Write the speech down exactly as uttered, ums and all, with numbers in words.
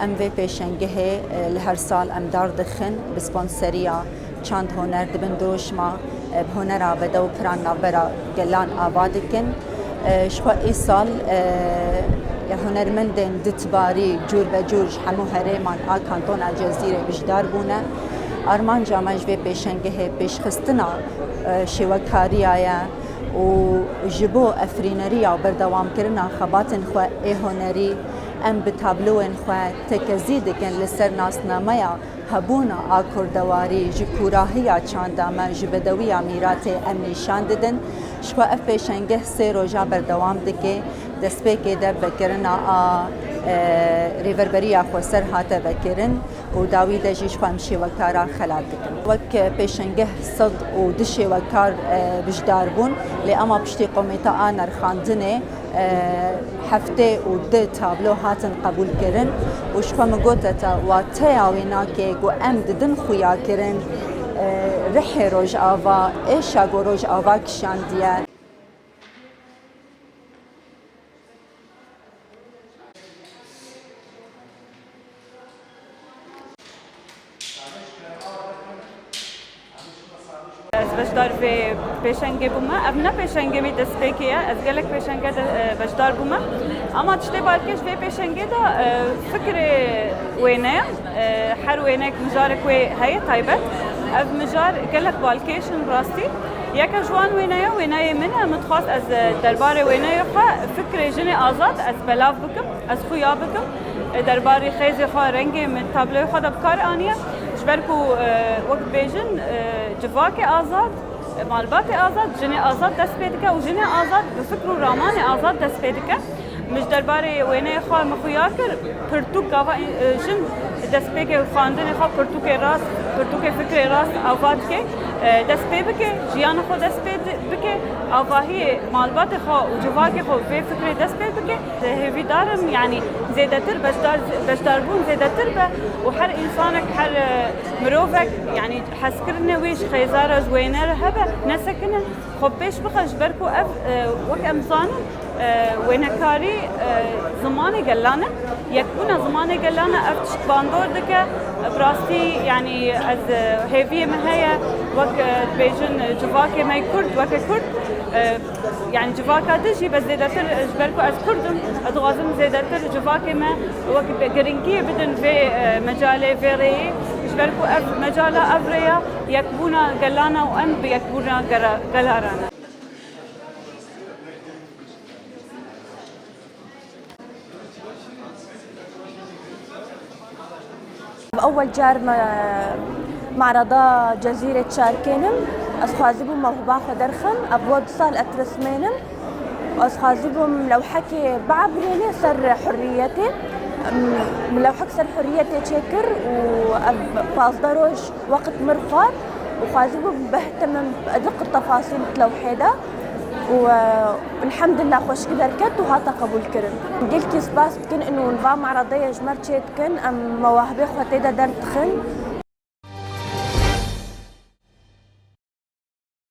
Em vê pêşengehê, e, li her sal em dar dixin, bi sponseriya çand huner dibin dirûşma, e, bi hunera bedew piran navbera gelan ava dikin. E, ji xwe îsal, e, ya hunermendên ditbarî cûr be cûr ji hemû herêman a kantona Cezîrê bijdar bûne. Armanca me ji vê pêşengehê pêşxistina, e, şêwekariya ye û ji bo efrîneriya û berdewamkirina xebatên xwe ê hunerî, em bi tabloyên xwe tekezî dikin li ser nasnameya hebûna a kurdewarî, ji kûrahiya çanda me, ji bedewiya mîratê em nîşan didin. Ji xwe ev pêşengeh sê roja berdewam dike. Destpêkê de vekirina a, e, rêverberiya xweser hate vekirin û dawî de jî ji xwe em şêwekara xelat dikin. Wek pêşengeh sed û du şêwekar, e, bijdar bûn, lê ema piştî komîta a nerxandinê, e, heftê û du tablo hatin qebûlkirin û ji xwe min gote te, wateya wê nake ku em didin xuyakirin, e, rihê Rojava, êşa ku Rojava kişandiye. Ez beşdar vê pêşengê bûme. Ev ne pêşengê wî destpêkê ye. Ez gelek pêşenge de, e, beşdar bûme. Ama tiştê balkêş vê pêşengê de, e, fikrê wêne ye. E, her wênek mijarek wê heye taybet. Ev mijar gelek balkêş in rastî. Yeke ji wan wêneya, wêneyê min e. Min dixwast ez, e, derbarê wêneyê xwe fikrê jinê azad ez belav bikim. Ez xuya bikim, e, derbarê xêzê xwe, rengê min, tabloyê xwe de bi kar aniye. Ji ber ku, e, wek dibêjin, e, civakê azad, e, malbatê azad, jinê azad dest pê dike û jinê azad bi fikr û ramanê azad dest pê dike. Min ji derbarê wêneyê xwe min xuya kir, pirtûk gava, e, jin destpêkê xwendinê xwe pirtûkê rast, pirtûkê fikrê rast ava dike, e, dest pê bike, jiyana xwe dest pê di-, bike, avahiyê malbatê xwe û civakê xwe vê fikrê dest pê bike. Hêvîdar im, yanî zêdetir beşdar, beşdarbûn zêdetir be û her însanek, her, e, mirovek, yanî hezkirinê wê ji xêza re, ji wêne re hebe, nesekine, xwe pêş bixe, ji ber ku ev, e, wek em zanin, e, wênekarî, e, zimanê gelan e. Yekbûna zimanê gelan e, ev tişt bandor dike. Bi rastî, yanî ez, e, hêviyê min heye, wek, e, dibêjin, e, civakê me Kurd, weke Kurd, e, Yanî civaka din jî, bes zêdetir, ji ber ku ez Kurd im, ez dixwazim zêdetir civakê me wek giringiyê bidin vê, e, mecalê, vê rêyê, ji ber ku ev mecala, ev rêya yekbûna gelana û em bi yekbûna gela-, gela re ne. Bi ewel car me, me'reda Cezîrê çarkênim. Ez xwazîbûm mewhiba xwe derxim. Ez bo du sal ez tirismênim. Ez xwazîbûm lewhekê biabirênê ser hurriyetê. Min lewhek ser hurriyetê çêkir û ev pazdeh roj wext mir xwar û xwazîbûm bihtimim bi ediq tefasîl di lewhê de. û, e, elhamdülillah xweşik derket û hate qebûlkirin. Gelkî spas dikin û va me'redeyê ji me re çêdikin, em mewahibê xwe tê de derdixin.